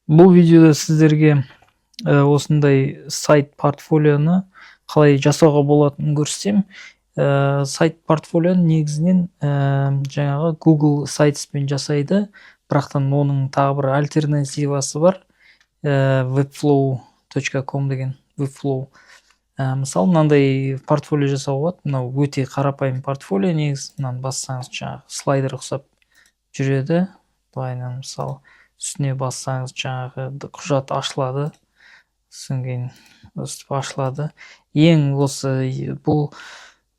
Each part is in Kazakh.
Бұл видеода сіздерге осындай сайт портфолионы қалай жасауға болатынын көрсетемін. Сайт портфолионы негізінен жаңағы Google Sites-пен жасайды, бірақтан оның тағы бір альтернативасы бар. Webflow.com деген Webflow. Мысалы, мынандай портфолио жасауға болады. Мынау өте қарапайым портфолио негізі. Мынаны бассаңыз, жаңағы слайдер ұқсап жүреді. Былайынан, мысалы, үстіне бассаңыз, жаңағы құжат ашылады. Содан кейін өстіп ашылады. Ең осы бұл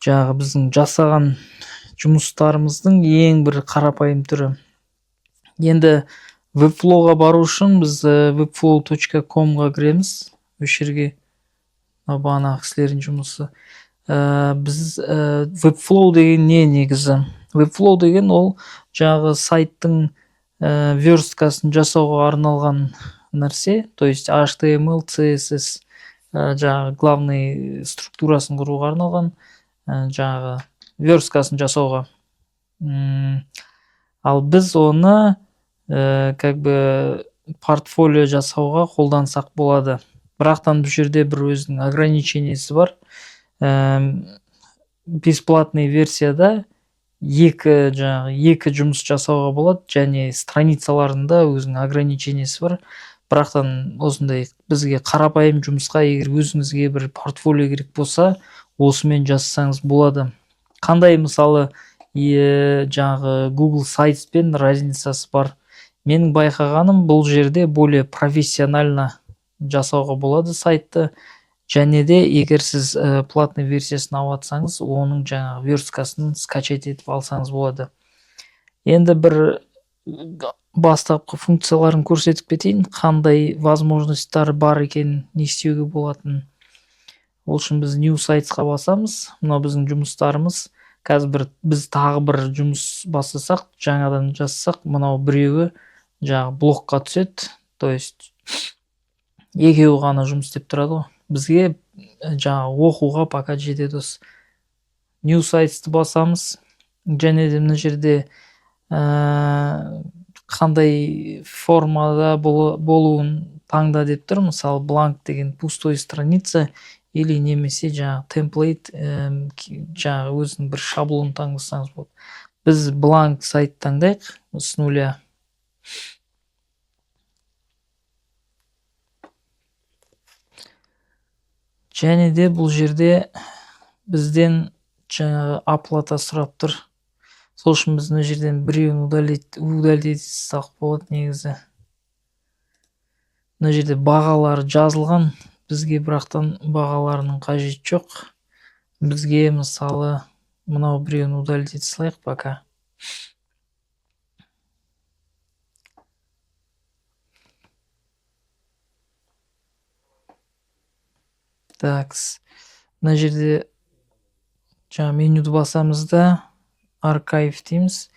жаңағы біздің жасаған жұмыстарымыздың ең бір қарапайым түрі. Енді Webflow-ға бару үшін біз webflow.com-ға кіреміз. Осы жерге мынау бағанағы кісілердің жұмысы. Біз Webflow деген не негізі? Webflow деген ол жаңағы сайттың версткасын жасауға арналған нәрсе, то есть HTML, CSS, жаңағы главный структурасын құруға арналған, жаңағы версткасын жасауға. Ал біз оны как бы портфолио жасауға қолдансақ болады. Бірақтан бұл жерде бір өзінің ограничениесі бар. Бесплатный версияда жаңағы екі жұмыс жасауға болады және страницаларында өзінің ограничениесі бар. Бірақтан осындай бізге қарапайым жұмысқа, егер өзіңізге бір портфолио керек болса, осымен жазсаңыз болады. Қандай, мысалы, жаңағы Google Sites пен разницасы бар? Менің байқағаным, бұл жерде более профессионально жасауға болады сайтты. Және де егер сіз платный версиясын алып жатсаңыз, оның жаңағы версткасын скачать етіп алсаңыз болады. Енді бір бастапқы функцияларын көрсетіп кетейін, қандай возможностьтар бар екенін, не істеуге болатынын. Ол үшін біз New Sites-қа басамыз. Мынау біздің жұмыстарымыз. Қазір біз тағы бір жұмыс бастасақ, жаңадан жазсақ, мынау біреуі жаңағы блокқа түседі. То есть екеуі ғана жұмыс істеп тұрады ғой. Бізге жаңағы оқуға пока жетеді осы. New Sites-ты басамыз. Және де мына жерде қандай формада болуын таңда деп тұр. Мысалы, бланк деген пустой страница или немесе жаңағы темплейт, жаңағы өзінің бір шаблонын таңдасаңыз болады. Біз бланк сайт таңдайық с нуля. Және де бұл жерде бізден жаңағы оплата сұрап тұр. Сол үшін біз мына жерден біреуін удалить етсек болады негізі. Мына жерде бағалары жазылған, бізге бірақтан бағаларының қажеті жоқ. Бізге, мысалы, мынау біреуін удалить ете салайық пока. Такс. Мына жерде жаңа менюді басамыз да, архив дейміз.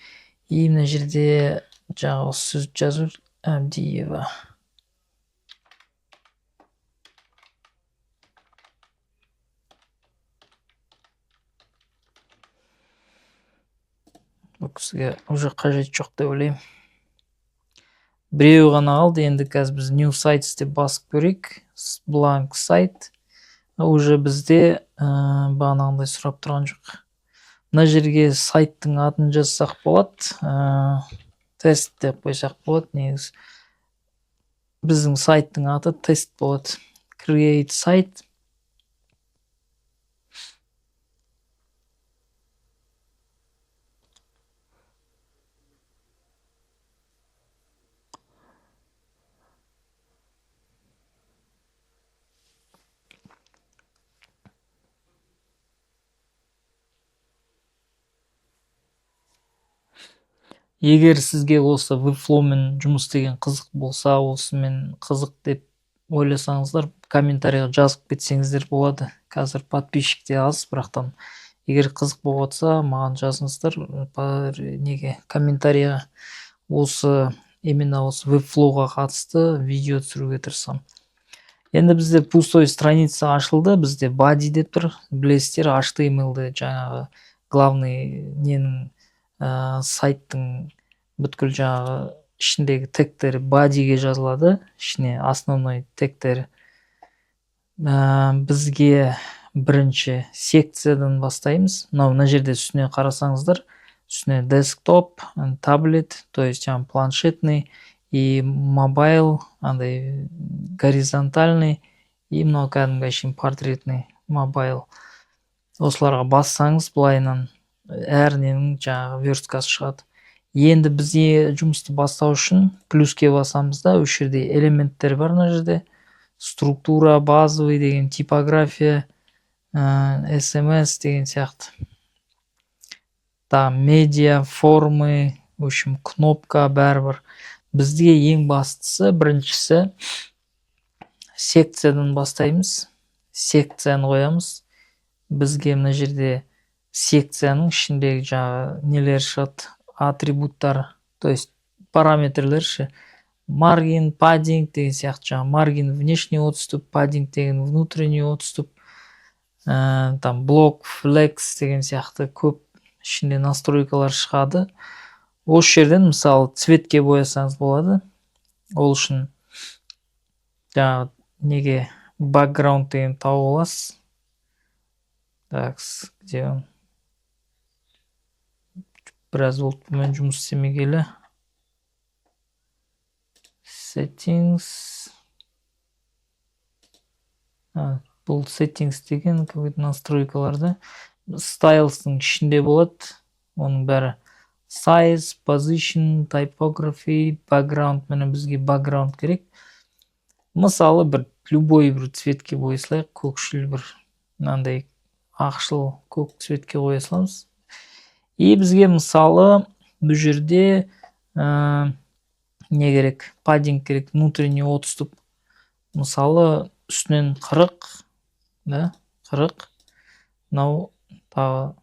И мына жерде жаңағы осы сөзді жазу Әбдиева. Бұл кісіге уже қажет жоқ деп ойлаймын. Біреуі ғана қалды. Енді қазір біз New Sites деп басып көрейік. Blank сайт. Уже бізде бағанағындай сұрап тұрған жоқ. Мына жерге сайттың атын жазсақ болады. Тест деп қойсақ болады негізі. Біздің сайттың аты тест болады. Create site. Егер сізге осы Webflow-мен жұмыс істеген қызық болса, осымен қызық деп ойласаңыздар, комментарийға жазып кетсеңіздер болады. Қазір подписчик те аз, бірақтан егер қызық болып жатса, маған жазыңыздар, неге комментарийға осы именно осы Webflow-ға қатысты видео түсіруге тырысамын. Енді бізде пустой страница ашылды, бізде body деп тұр. Білесіздер, HTML-ді жаңағы главный ненің, сайттың бүткіл жаңағы Ішіндегі тегтері body ге жазылады, ішіне основной тегтері. Бізге бірінші секциядан бастаймыз. Мынау мына жерде үстіне қарасаңыздар, үстіне desktop, tablet, то есть жаңағы планшетный и mobile, андай горизонтальный, и мынау кәдімгі әшейін портретный mobile. Осыларға бассаңыз, былайынан әр ненің жаңағы версткасы шығады. Енді бізге жұмысты бастау үшін плюске басамыз да, осы жерде элементтер бар. Мына жерде структура, базовый деген, типография, смс деген сияқты, там медиа, формы, в общем, кнопка, бәрі бар. Бізге ең бастысы, біріншісі, секциядан бастаймыз, секцияны қоямыз. Бізге мына жерде секцияның ішіндегі жаңағы нелер шығады, атрибуттары, то есть параметрлер ше, margin, padding деген сияқты. Жаңағы margin внешний отступ, padding деген внутренний отступ, там блок, flex деген сияқты көп ішінде настройкалар шығады. Осы жерден, мысалы, цветке боясаңыз болады. Ол үшін жаңағы неге background деген тауып аласыз. Так, где он? Біраз болды бұнымен жұмыс істемегелі. Settings, бұл settings деген какой-то настройкалар да. Styles тың ішінде болады оның бәрі: size, position, typography, background. Міне, бізге background керек. Мысалы, бір любой бір цветке боя салайық, көкшіл, бір мынандай ақшыл көк цветке қоя саламыз. И бізге, мысалы, бұл жерде не керек? Padding керек, внутренний отступ. Мысалы, үстінен 40 да, 40, мынау тағы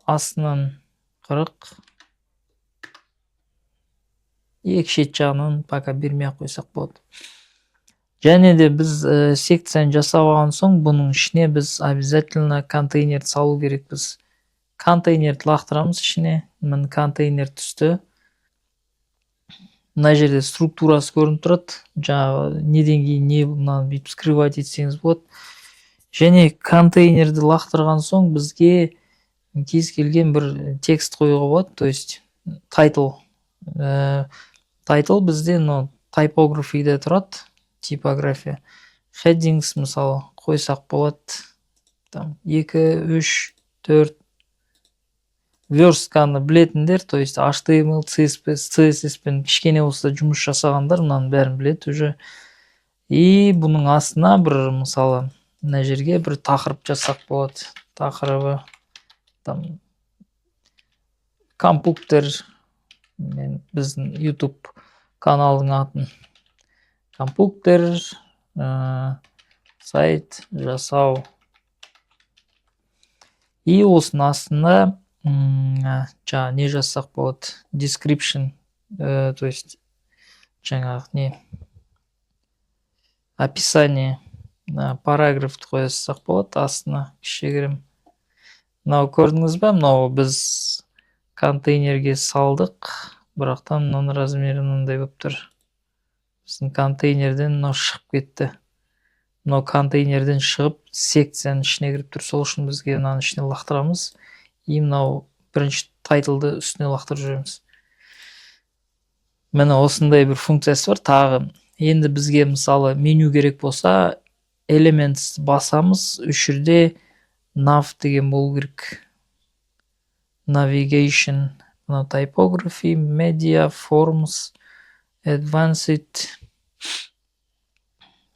астынан 40, екі шет жағынан пока бермей ақ қойсақ болады. Және де біз секцияны жасап алған соң, бұның ішіне біз обязательно контейнер салу керекпіз. Контейнерді лақтырамыз ішіне. Міне, контейнер түсті. Мына жерде структурасы көрініп тұрады, жаңағы неден кейін не. Мынаны бүйтіп скрывать етсеңіз болады. Және контейнерді лақтырған соң, бізге кез келген бір текст қоюға болады, то есть title. Title бізде мынау typography де тұрады, типография. Headings, мысалы, қойсақ болады, там екі, үш, төрт. Верстканы білетіндер, то есть HTML, CSS, CSS пен кішкене болса да жұмыс жасағандар, мынаның бәрін біледі уже. И бұның астына бір, мысалы, мына жерге бір тақырып жазсақ болады. Тақырыбы там компьютер, мен біздің YouTube каналдың атын, компьютер сайт жасау. И осының астына жаңағы не жазсақ болады? Description, то есть жаңағы не, описание, параграфты қоя салсақ болады астына кішігірім. Мынау, көрдіңіз ба, мынау біз контейнерге салдық, бірақтан мынаның размері мынандай болып тұр. Біздің контейнерден мынау шығып кетті, мынау контейнерден шығып, секцияның ішіне кіріп тұр. Сол үшін бізге мынаның ішіне лақтырамыз и мынау бірінші title ды үстіне лақтырып жібереміз. Міне, осындай бір функциясы бар тағы. Енді бізге, мысалы, меню керек болса, elements басамыз. Осы жерде nav деген болу керек, navigation. Мына typography, media, forms, advanced.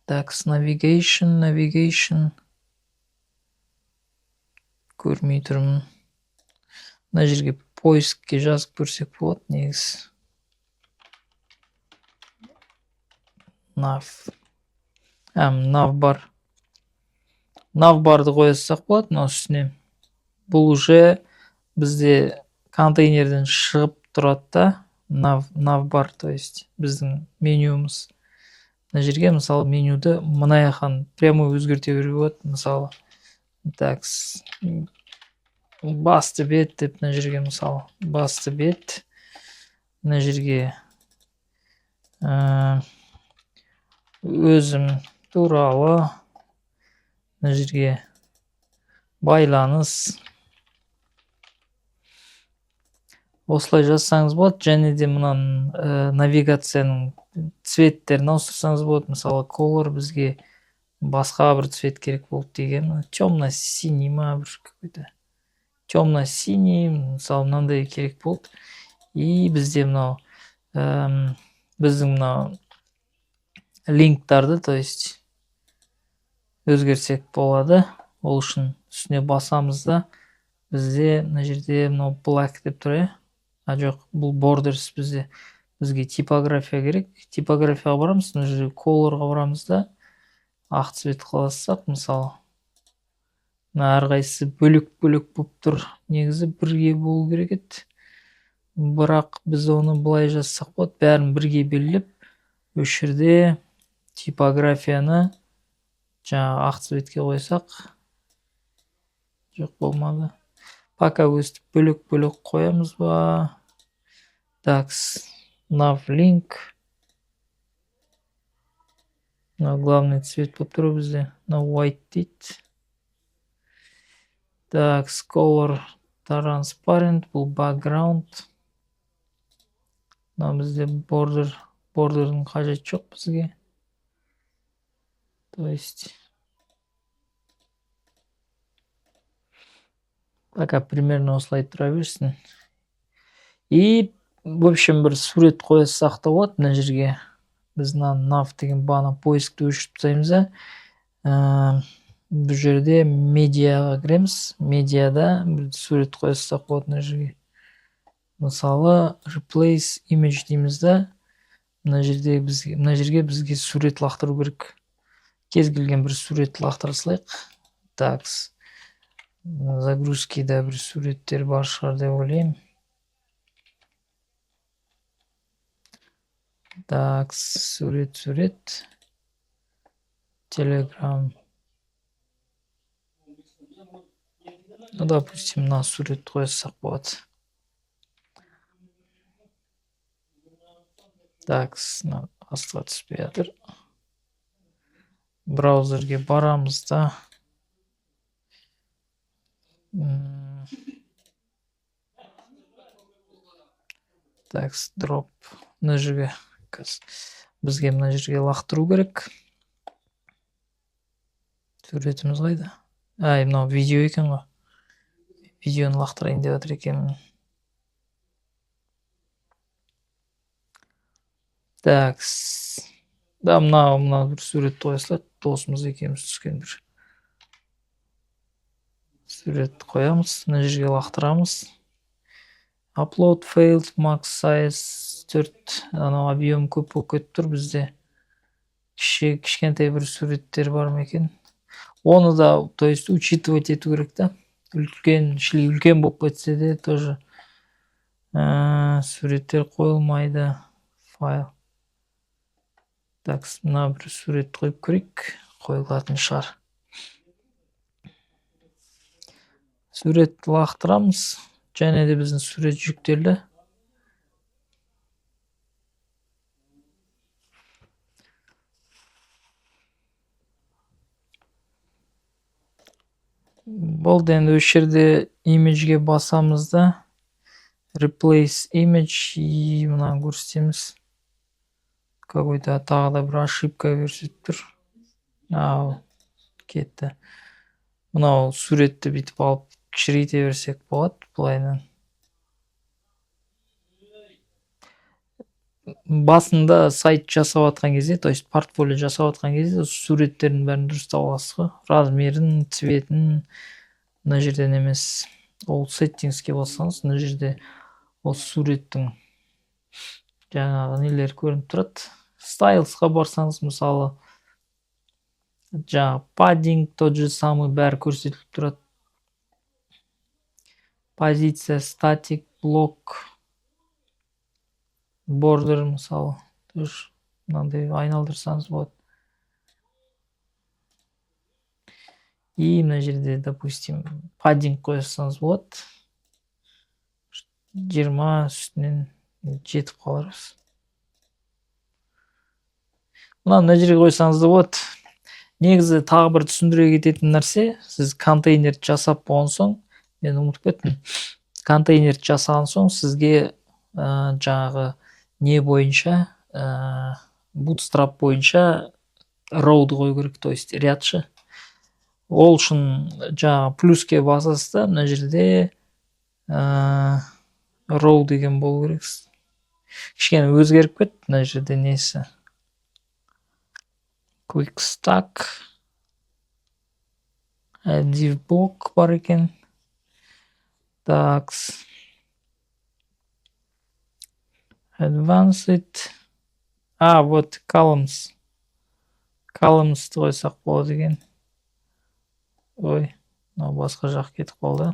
Так, navigation, navigation көрмей тұрмын. Мына жерге поискке жазып көрсек болады негізі. Nav, nav бар. Nav bar ды қоя салсақ болады мынау үстіне. Бұл уже бізде контейнерден шығып тұрады да. Nav bar, то есть біздің менюміз. Мына жерге, мысалы, менюді мына жақтан прямой өзгерте беруге болады. Мысалы, так, басты бет деп мына жерге, мысалы, басты бет, мына жерге Өзім туралы, мына жерге байланыс. Осылай жазсаңыз болады. Және де мынаның навигацияның цветтерін ауыстырсаңыз болады. Мысалы, color бізге басқа бір цвет керек болды деген, темно-синий ма, бір какой-то темно-синий, мысалы, мынандай керек болды. И бізде мынау, біздің мынау линктарды, то есть өзгертсек болады. Ол үшін үстіне басамыз да, бізде мына жерде мынау black деп тұр, иә? А жоқ, бұл borders бізде. Бізге типография керек. Типографияға барамыз, мына жерде colorға барамыз да, ақ цвет қылсақ, мысалы, мына әрқайсысы бөлек-бөлек болып тұр. Негізі бірге болу керек еді. Бірақ біз оны былай жазсақ болады, бәрін бірге белгілеп, осы жерде типографияны жаңағы ақ цветке қойсақ, жоқ, болмады. Пока өстіп бөлек-бөлек қоямыз ба? Такс, nav link. Мына главный цвет болып тұр бізде. Мына white дейді. Такс, color transparent, бұл background. Мына бізде border, border'ның қажеті жоқ бізге. То есть пока примерно осылай тұра берсін. И, в общем, бір сурет қойсақ та болады мына жерге. Біз мына nav деген бағана поискті өшіріп тастаймыз да. Бұл жерде медиаға кіреміз. Медиада бір сурет қойсақ болады мына жерге. Мысалы, replace image дейміз да. Мына жерде бізге, мына жерге бізге сурет лақтыру керек. Кез келген бір сурет лақтыра салайық. Такс. Загрузкида бір суреттер бар шығар деп ойлаймын. Такс, сурет, сурет. Telegram. Ну, допустим, мына суретті қойсақ болады. Такс, мына астыға түспей жатыр. Браузерге барамыз да. Такс, дроп. Мына жерге бізге мына жерге лақтыру керек. Суретіміз қайда? Ай, мынау видео екен ғой. Видеоны лақтырайын деп жатыр екенмін. Такс. Да, мынау бір суретті қоя салайық. Досымыз екеуміз түскен бір сурет қоямыз. Мына жерге лақтырамыз. Upload failed, max size 4. Анау объем көп болып кетіп тұр бізде. Кішкентай бір суреттер бар ма екен? Оны да, то есть, учитывать ету керек та. Үлкен, шли үлкен болып кетсе де тоже, суреттер қойылмайды. Файл. Так, мына бір сурет қойып көрейік. Қойылатын шығар. Сурет лақтырамыз. Және де біздің сурет жүктелді. Болды, енді осы жерде имиджге басамыз да, replace image и мынаны көрсетеміз. Какой-то тағы да бір ошибка көрсетіп тұр. Ау, кетті. Мынау суретті бүйтіп алып кішірейте берсек болады былайынан. Басында сайт жасап жатқан кезде, то есть портфолио жасап жатқан кезде суреттердің бәрін дұрыстап аласыз ғой. Размерін, цветін мына жерден емес. Ол сеттингске бассаңыз, мына жерде ол суреттің жаңағы нелері көрініп тұрады. Стайлсқа барсаңыз, мысалы, жаңағы паддинг тот же самый бәрі көрсетіліп тұрады. Позиция, статик, блок, бордер, мысалы, тоже мынандай айналдырсаңыз болады. И мына жерде, допустим, паддинг қойсаңыз болады. 20 үстінен жетіп қаларсыз. Мынаны мына жерге қойсаңыз да болады. Негізі тағы бір түсіндіре кететін нәрсе, сіз контейнер жасап болған соң, мен ұмытып кеттім. Контейнер жасаған соң сізге жаңағы не бойынша, Bootstrap бойынша row-ды қою керек, то есть рядшы. Ол үшін жаңағы плюске басасыз да, мына жерде row деген болу керек. Кішкене өзгеріп кетті мына жерде несі. Quick Stack, div block бар екен. Такс. Advanced. А, вот columns. Columns'ты қойсақ болады екен. Ой, мынау басқа жақ кетіп қалды.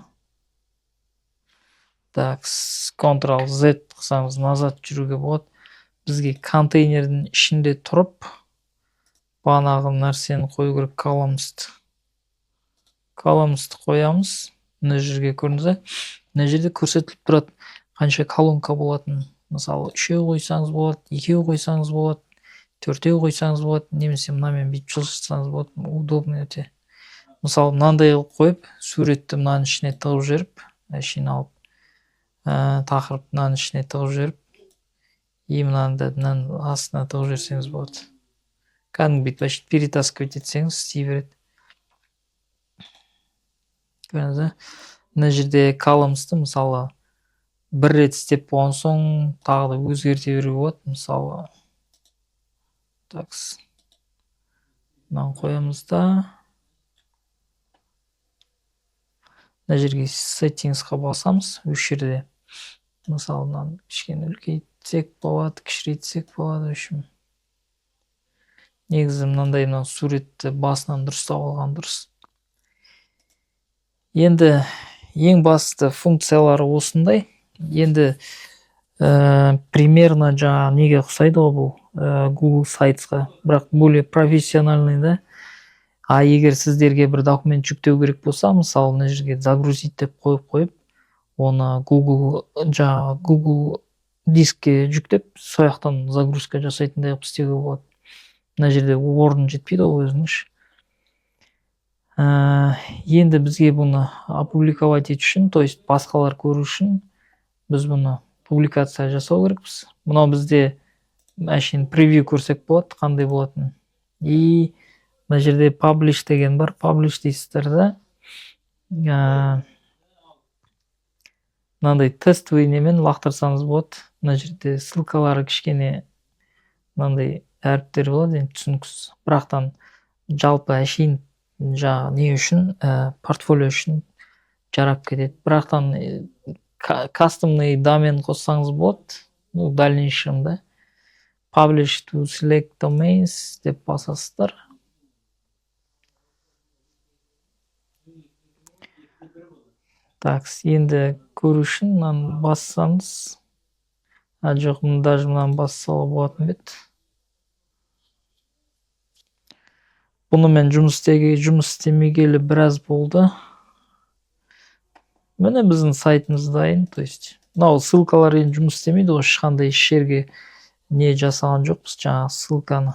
Такс, Ctrl Z қылсаңыз назад жүруге болады. Бізге контейнердің ішінде тұрып бағанағы нәрсені қою керек, columns'ты. Columns'ты қоямыз. Мына жерге көрдіңіз бе? Мына жерде көрсетіліп тұрады қанша колонка болатынын. Мысалы, үшеу қойсаңыз болады, екеу қойсаңыз болады, төртеу қойсаңыз болады, немесе мынамен бүйтіп жылжытсаңыз болады, удобно өте. Мысалы, мынандай қылып қойып, суретті мынаның ішіне тығып жіберіп, әшейін алып, тақырып мынаның ішіне тығып жіберіп, и мынаны да мынаның астына тығып жіберсеңіз болады. Кәдімгі бүйтіп әшейін перетаскивать етсеңіз істей береді. Көрдіңіз бе? Мына жерде columns'ты мысалы бір рет істеп болған соң тағы да өзгерте беруге болады. Мысалы, такс, мынаны қоямыз да, мына жерге settingsқа басамыз. Осы жерде мысалы мынаны кішкене үлкейтсек болады, кішірейтсек болады. В общем, негізі мынандай мынау суретті басынан дұрыстап алған дұрыс. Енді ең басты функциялары осындай. Енді примерно жаңағы неге ұқсайды ғой бұл, Google Sites'қа, бірақ более профессиональный да. А егер сіздерге бір документ жүктеу керек болса, мысалы мына жерге загрузить деп қойып қойып, оны Google, жаңағы Google дискке жүктеп, сол жақтан загрузка жасайтындай қылып істеуге болады. Мына жерде орын жетпейді ғой өзінің. Енді бізге бұны опубликовать ету үшін, то есть басқалар көру үшін біз бұны публикация жасау керекпіз. Мынау бізде әшейін превью көрсек болады, қандай болатынын. И мына жерде publish деген бар, publish дейсіздер да. Мынандай тестовый немен лақтырсаңыз болады. Мына жерде ссылкалары кішкене мынандай әріптер болады, енді түсініксіз. Бірақтан жалпы әшейін жаңағы не үшін, портфолио үшін жарап кетеді. Бірақтан кастомный домен қоссаңыз болады, ну, в дальнейшем, да. Publish to select domains деп басасыздар. Так, енді көру үшін мынаны бассаңыз, а жоқ, мына даже мынаны басса болатын бе еді. Бұнымен жұмыс істемегелі біраз болды. Міне біздің сайтымыз дайын, то есть мынау ссылкалар енді жұмыс істемейді ғой, ешқандай еш жерге не жасаған жоқпыз жаңағы ссылканы.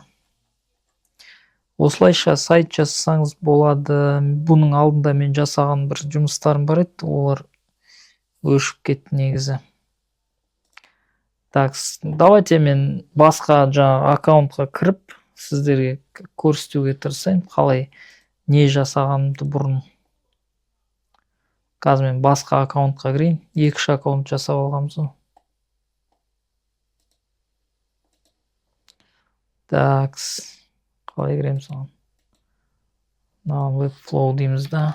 Осылайша сайт жасасаңыз болады. Бұның алдында мен жасаған бір жұмыстарым бар еді, олар өшіп кетті негізі. Так, давайте мен басқа жаңағы аккаунтқа кіріп сіздерге көрсетуге тырысайын, қалай не жасағанымды бұрын. Қазір мен басқа аккаунтқа кірейін, екі-үш аккаунт жасап алғанбыз ғой. Так, қалай кіреміз оған? Мынаған Webflow дейміз да.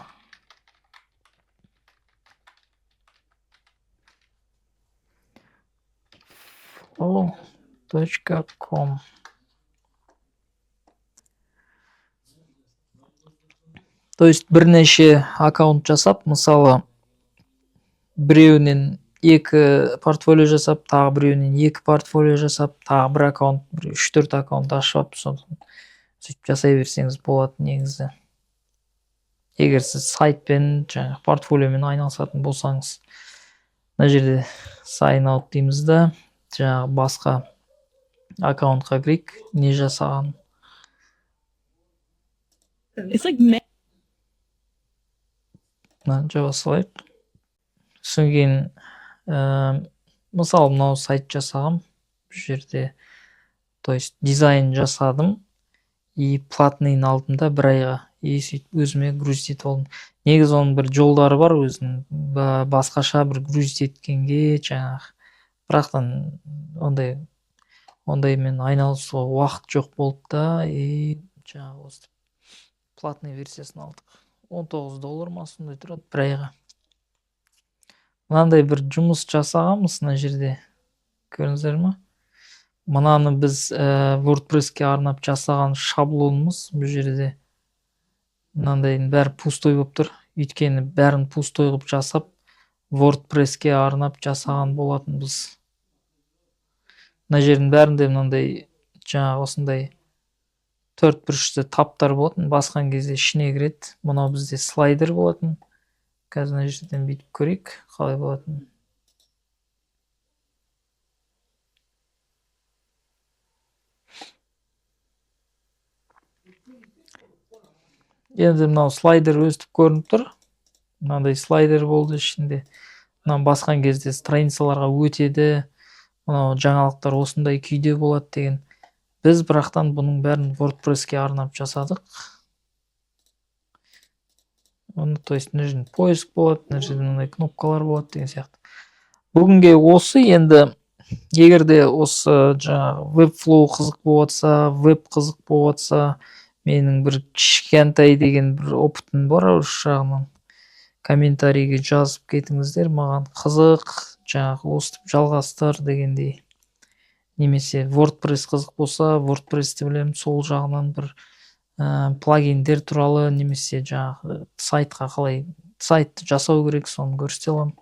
Flow точка ком. То есть бірнеше аккаунт жасап, мысалы, біреуінен екі портфолио жасап, тағы біреуінен екі портфолио жасап, тағы бір аккаунт, бір үш-төрт аккаунт ашып алып, сосын сөйтіп жасай берсеңіз болады негізі. Егер сіз сайтпен, жаңағы портфолиомен айналысатын болсаңыз, мына жерде sign out дейміз да, жаңағы басқа аккаунтқа кірейік, не жасаған. It's like Мынаны жаба салайық. Содан кейін мысалы, мынау сайт жасағам бұл жерде, то есть дизайн жасадым и платныйын алдым да бір айға, и сөйтіп өзіме грузить етіп алдым. Негізі оның бір жолдары бар өзінің, басқаша бір грузить еткенге жаңағы, бірақтан ондаймен айналысуға уақыт жоқ болды да, и жаңағы осы платный версиясын алдық. 19 доллар ма, сондай тұрады бір айға. Мынандай бір жұмыс жасағанбыз мына жерде, көрдіңіздер ма? Мынаны біз WordPressке арнап жасаған шаблонымыз. Бұл жерде мынандайдың бәрі пустой болып тұр, өйткені бәрін пустой қылып жасап, WordPressке арнап жасаған болатынбыз. Мына жердің бәрінде мынандай жаңағы осындай төрт бұрышты таптар болатын, басқан кезде ішіне кіреді. Мынау бізде слайдер болатын. Қазір мына жерден бүйтіп көрейік, қалай болатын. Енді мынау слайдер өстіп көрініп тұр. Мынандай слайдер болды ішінде. Мынаны басқан кезде страницаларға өтеді. Мынау жаңалықтар осындай күйде болады деген. Біз бірақтан бұның бәрін WordPressке арнап жасадық. Оны, то есть, мына жерде поиск болады, мына жерде мынандай кнопкалар болады деген сияқты. Бүгінге осы. Енді егер де осы жаңағы Webflow қызық болып жатса, веб қызық болып жатса, менің бір кішкентай деген бір опытым бар осы жағынан. Комментарийге жазып кетіңіздер, маған қызық, жаңағы өстіп жалғастыр дегендей. Немесе WordPress қызық болса, WordPressті білемін, сол жағынан бір плагиндер туралы, немесе жаңағы сайтқа қалай сайтты жасау керек, соны көрсете аламын.